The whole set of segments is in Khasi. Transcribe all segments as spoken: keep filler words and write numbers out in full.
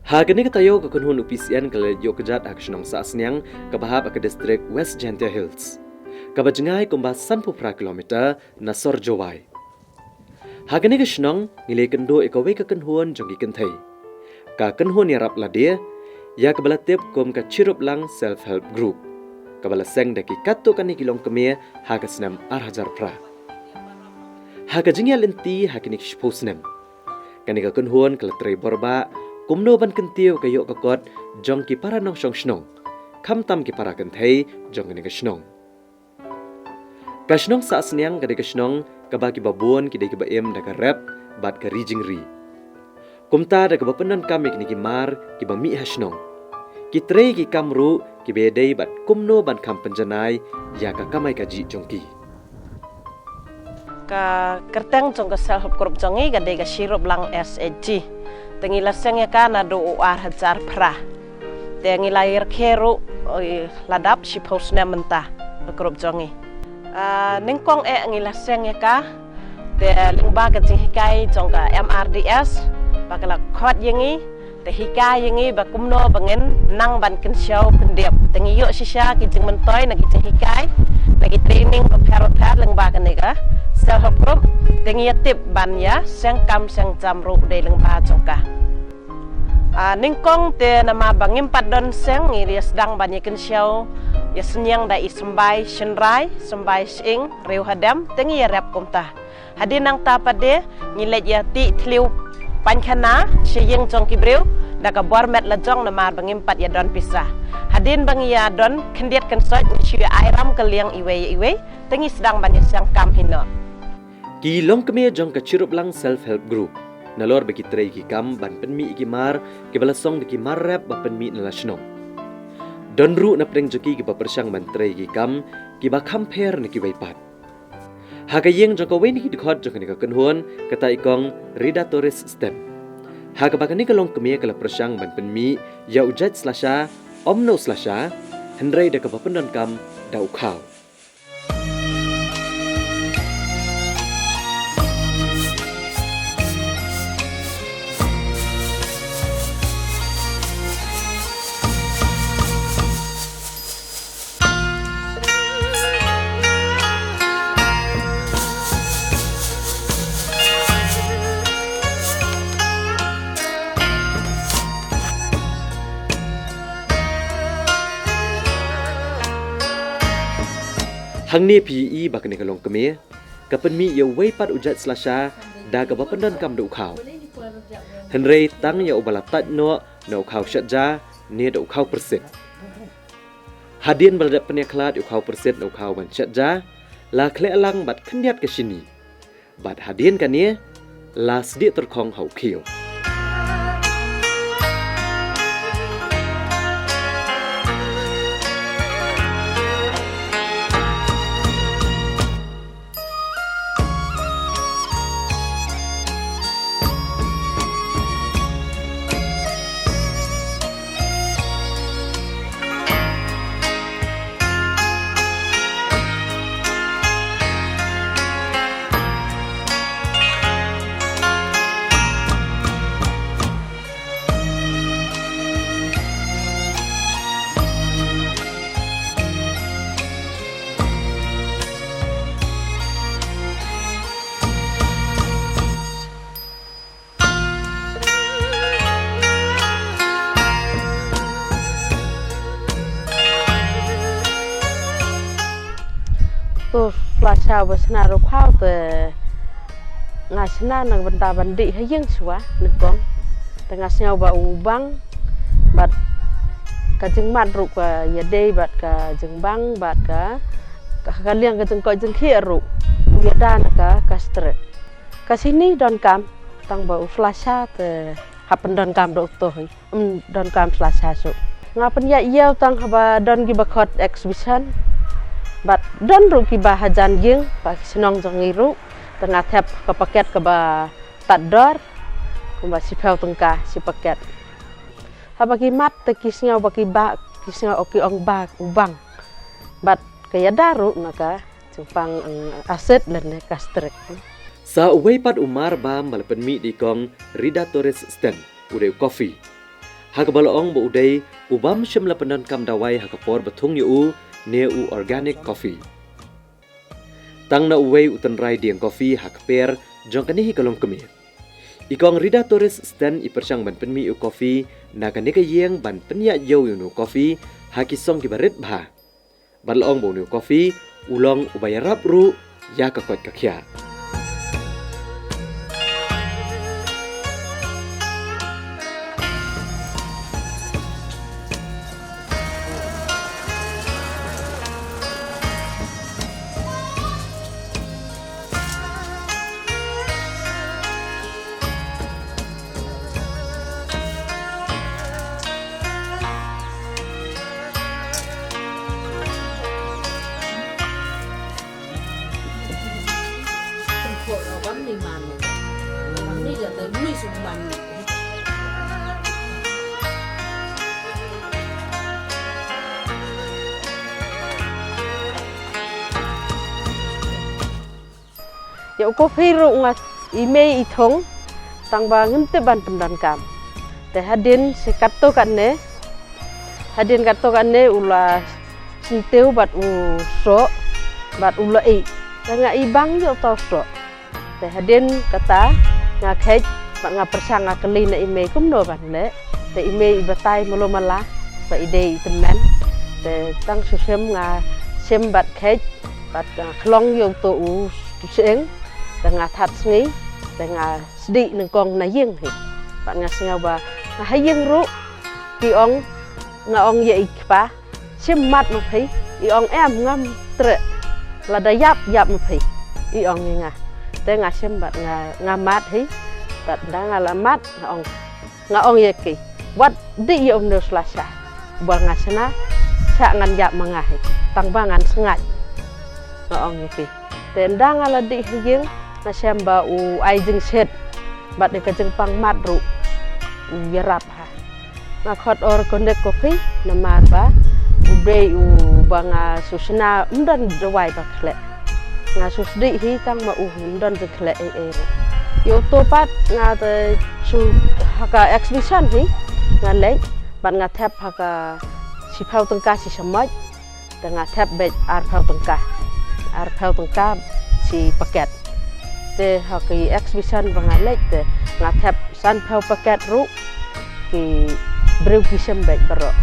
Ha kane ka taïew ka kynhun u P C N ka la ïoh kjat ha ka shnong Sahsniang kaba hap ha ka distrik West Jaintia Hills, kaba jngai kumba sanphew phra kilometer na sor Jowai. Ha kane ka shnong ngi la ïakynduh ïa kawei ka kynhun jong ki kynthei, ka kynhun ïarap lade, ïa kaba la tip kum ka Chiruplang Self Help Group, kaba la seng da ki katto katne ki longkmie ha ka snem ar hajar phra. Ha ka jingïaid lynti ha kine ki shiphew snem, kane ka kynhun ka la trei bor bha kumno ban kyntiew ka ïoh ka kot jong ki para nongshong shnong, khamtam ki para kynthei jong kane ka shnong. Ka shnong Sahsniang ka dei ka shnong kaba kiba bun ki dei kiba im da ka rep bad ka ri jingri. Kumta da kaba pyndonkam ïa kine ki mar kiba mih ha shnong, ki trei ki kam ruh kiba ïadei bad kumno ban kham pynjanai ïa ka kamai kajih jong ki. Ka kyrteng jong ka Self Help Group jong ngi ka dei ka Chiruplang S H G. Te ngi la seng ïa ka naduh u ar hajar phra. Te ngi la ïarkhie ruh, oi, la dap shiphew snem mynta ka group jong ngi. Ah, nyngkong eh ngi la seng ïa ka, te lyngba ka jinghikai jong ka M R D S ba ka la khot ïa ngi, te hikai ïa ngi ba kumno ba ngin nang ban kynshew kyndit. Te ngi ïoh shisha ki jingmyntoi na ki jinghikai, na ki training bapher bapher lyngba kane ka Self Help Group. Te ngi ïa tip ban ïa seng kam seng jam ruh dei lyngba jong ka. Ah, nyngkong te namar ba ngim pat don seng, ngi ïa sdang ban ïa kynshew ïa synñiang da i symbai shynrai, symbai shyieng, riew hadem, te ngi ïa rep kumta. Hadien nangta pat de ngi leit ïa tih thliew painkhana sha ïing jong ki briew da ka bor met la jong namar ba ngim pat ïa don pisa. Hadien ba ngi ïa don khyndiat kynsoit ngi shu ïa ai ram ka liang iwei ïa iwei, te ngi sdang ban ïa seng kam hi noh. Ki longkmie jong ka Chiruplang Self Help Group, nalor ba ki trei ki kam ban pynmih ïa ki mar kiba la song da ki mar rep ba pynmih na la shnong, don ruh na pdeng jong ki kiba pyrshang ban trei ki kam kiba kham pher na kiwei pat. Ha ka ïing jong kawei na ki dkhot jong kane ka kynhun, kata i kong Rida Torres Sten, ha kaba kane ka longkmie ka la pyrshang ban pynmih ïa u jait slasha, ym na u slasha, hynrei da kaba pyndonkam da u khaw. Hangne phi ïohi ba kane ka longkmie ka pynmih ïa uwei pat u jait slasha da kaba pyndonkam da u khaw. Hynrei tang ïa uba la tait noh na u khaw shet ja ne da u khaw pyrsit. Hadien ba la dep pynïakhlad ïa u khaw pyrsit na u khaw ban shet ja, la khleh lang bad khyndiat ka shini. Bad hadien kane, la sdieh tyrkhong ha u khiew. To, slasha ba shna ruh khaw te nga shna na ka bynta ban dih ha ïing shuwa nyngkong. Te nga sngew ba u bang bad ka jingmad ruh ka ïadei bad ka jingbang bad ka, ka, ka liang ka jingkoit jingkhiah ruh u ïada na ka, ka stret. Ka shini donkam, tang ba u slasha te hap pyndonkam da uto hi. Ym donkam slasha shuh. Nga pynïaid ïew tang haba don kiba khot exhibition. Bad don ruh kiba hajan ïing, ba ki shnong jong ngi ruh. Te nga thep ka paket kaba tad dor, kumba shiphew tyngka shi paket. Haba ki mad te ki sngew ba ki ba, ki sngew o ki ong ba u bang. Bad ka ïada ruh na ka jingpang, eh, acid lane gastric. Sa uwei pat u mar bam ba la pynmih da i kong Rida Torres Sten, u dei u coffee. Ha kaba la ong ba u dei u bym shym la pyndonkam dawai ha ka por ba thung ïa u ne u organic coffee. Tang na uwei u tynrai dieng coffee ha kper jong kane hi ka longkmie. I kong Rida Torres Sten i pyrshang ban pynmih u coffee na kane ka ïing ban pynïaid ïew ïa u coffee ha ki song kiba rit bha. Bad la ong ba une u coffee u long uba ïarap ruh ïa ka koit ka khiah. Ïa u coffee ruh nga i mei i thung tang ba ngim tip ban pyndonkam. Te hadien shi katto katne, hadien katto katne u la syntiew bad u soh bad u la ih. Te nga i bang ïa uta u soh. Te hadien kata nga kheit bad nga pyrshang, nga kylli na i mei kumno ban leh. Te i mei i batai malu mala ba i dei i tymmen. Te tang shu shim, nga shim bad kheit bad nga khlong ïa uto u sying. Te nga that sngi, te nga sdieh nyngkong na ïing hi. Bad nga sngew ba nga ha ïing ruh ki ong, nga ong ïa i kpa, shim mat ma phi. I ong em, ngam treh, lada ïap ïap ma phi, i ong ïa nga. Te nga shim bad nga, nga mat hi. Bad ynda nga la mat nga ong, nga ong ïa ki, wat dih ïa une u sla sha, ba nga shna sha ngan ïap ma nga hi, tang ba ngan sngaid, nga ong ïa ki. Te ynda nga la dih ha ïing nga shem ba u ai jingshit bad ïa ka jingpang mat ruh u ïarap ha. Nga khot organic coffee namar ba u dei uba nga shu shna, ym don dawai ba khleh. Nga shu sdieh hi tang ma u, ym don jingkhleh ei ei ruh. Ïa uto pat nga te shu ha ka exhibition hi nga leit bad nga thep ha ka shiphew tyngka shi shamoit. Te nga thep beit arphew tyngka, arphew tyngka shi paket. Te ha ki exhibition ba nga leit te nga thep sanphew paket ruh, ki briew ki shim beit baroh.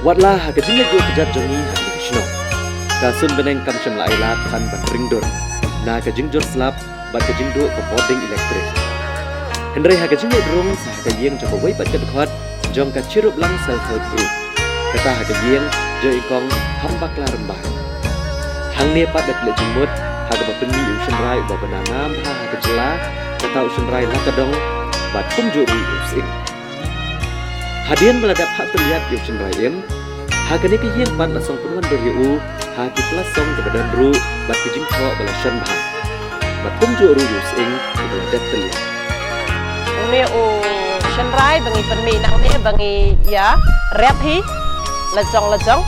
Wat la ha ka jingleit ïuh kjat jong ngi ha kane ka shnong, ka suiñ bneng kam shym la ai lad than ban ring dur na ka jingjur slap bad ka jingduh ka bording elektrik. Hynrei ha ka jingleit rung sa ha ka ïing jong kawei pat ka dkhot jong ka Chirup Lang Self Help Group, kata ha ka ïing jong i kong Hambakla Rymbai. Hangne pat da pynleit jingmut ha kaba pynmih ïa u shynrai uba bna nam bha ha ka jylla, kata u shynrai la ka dong bad kumjuh ruh ïa u sying. Hadien ba la dep phah pynïap ïa u shynrai im, Ha kane ka ïing pat la song pynwandur ïa u ha ki pla song kiba don ruh bad ki jingthoh ba la shon bha. Bad kumjuh ruh ïa u sying kiba la dep tylliang. Une u shynrai ba ngi pynmih nangne ba ngi ïa rep hi la jong la jong.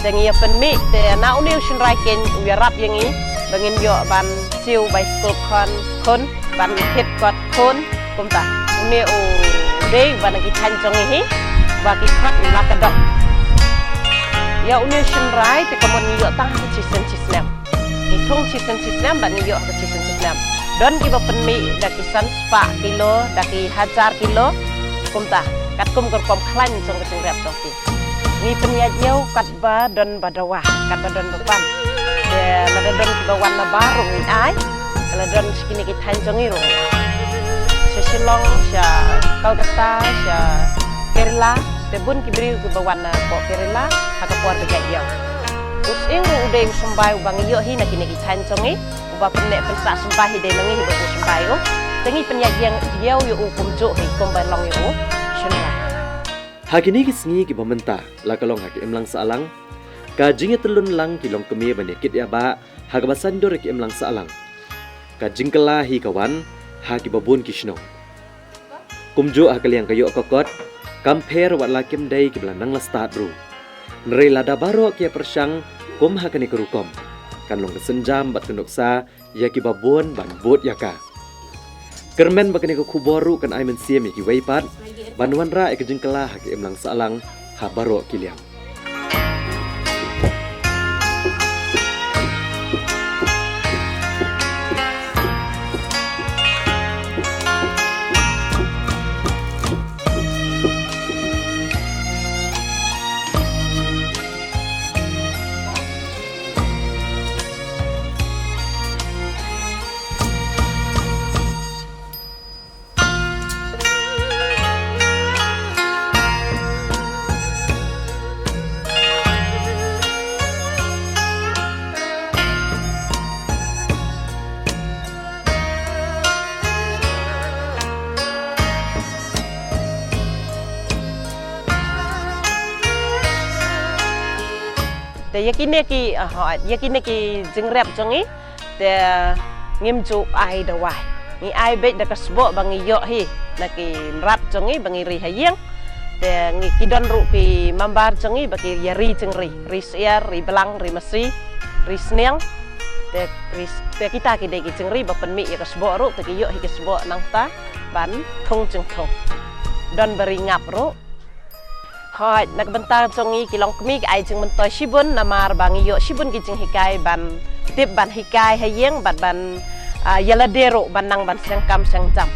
Te ngi ïa pynmih te na une u shynrai keiñ u ïarap ïa ngi ba ngin ïoh ban siew bai skul khun khun ban thied kot khun. Kumta une u dei ba na ki thaiñ jong ngi hi ba ki khot la ka dok. Ïa une u shynrai te ka mut ngi ïoh tang ha ka shisien shisnem. Ngi thung shisien shisnem bad ngi ïoh ha ka shisien shisnem. Don kiba pynmih da ki san spah kilo, da ki hajar kilo. Kumta katkum ka rukom khlaiñ jong ka jingrep jong ki. Ngi pynïaid ïa u katba don ba dawa, katba don ba pan. Te lada don kiba wan na bar ruh ngi ai. Lada don sha kine ki thaiñ jong ngi ruh. Sha Shillong, sha Kolkata, sha Kerala, te bun ki briew kiba wan na poh Kerala ha ka por ba ïaid ïew. U sying ruh u dei u symbai uba ngi ïoh hi na kine ki thaiñ jong ngi, uba pynneh pynsah symbai hi dei ma ngi hi ba u symbai u. Te ngi pynïaid ïa u kumjuh hi kumba long ïa u shynrai. Ha kine ki sngi kiba mynta la ka long ha ka imlang sahlang ka jingïatyllun lang ki longkmie ban ïakit ïabah ha kaba saiñdur ïa ka imlang sahlang. Ka jingkylla hi ka wan ha kiba bun ki shnong. Kumjuh ha ka liang ka ïoh ka kot kam pher wat la kim dei kiba la nang la stad ruh. Hynrei lada baroh ki ïa pyrshang kum ha kane ka rukom kan long ka sienjam bad ka nuksa ïa kiba bun ban bud ïa ka. Kyrmen ba kane ka khubor ruh kan ai mynsiem ïa kiwei pat ban wanrah ïa ka jingkylla ha ka imlang sahlang ha baroh ki liang. Te ïa kine ki, ah, hooid, ïa kine ki jingrep jong ngi, te ngim ju ai dawai. Ngi ai beit da ka sboh ba ngi ïoh hi na ki mrad jong ngi ba ngi ri ha ïing. Te ngi ki don ruh ki member jong ngi ba ki ïa ri jingri, ri syiar, ri blang, ri masi, ri sniang. Te ri, te kita ki dei ki jingri ba pynmih ïa ka sboh ruh, te ki ïoh hi ka sboh nangta ban thung jingthung. Don ba ri ngap ruh. Hooid, na ka bynta jong ngi ki longkmie ki ai jingmyntoi shibun namar ba ngi ïoh shibun ki jinghikai ban tip ban hikai ha ïing bad ban, ah, ïa lade ruh ban nang ban seng kam seng jam.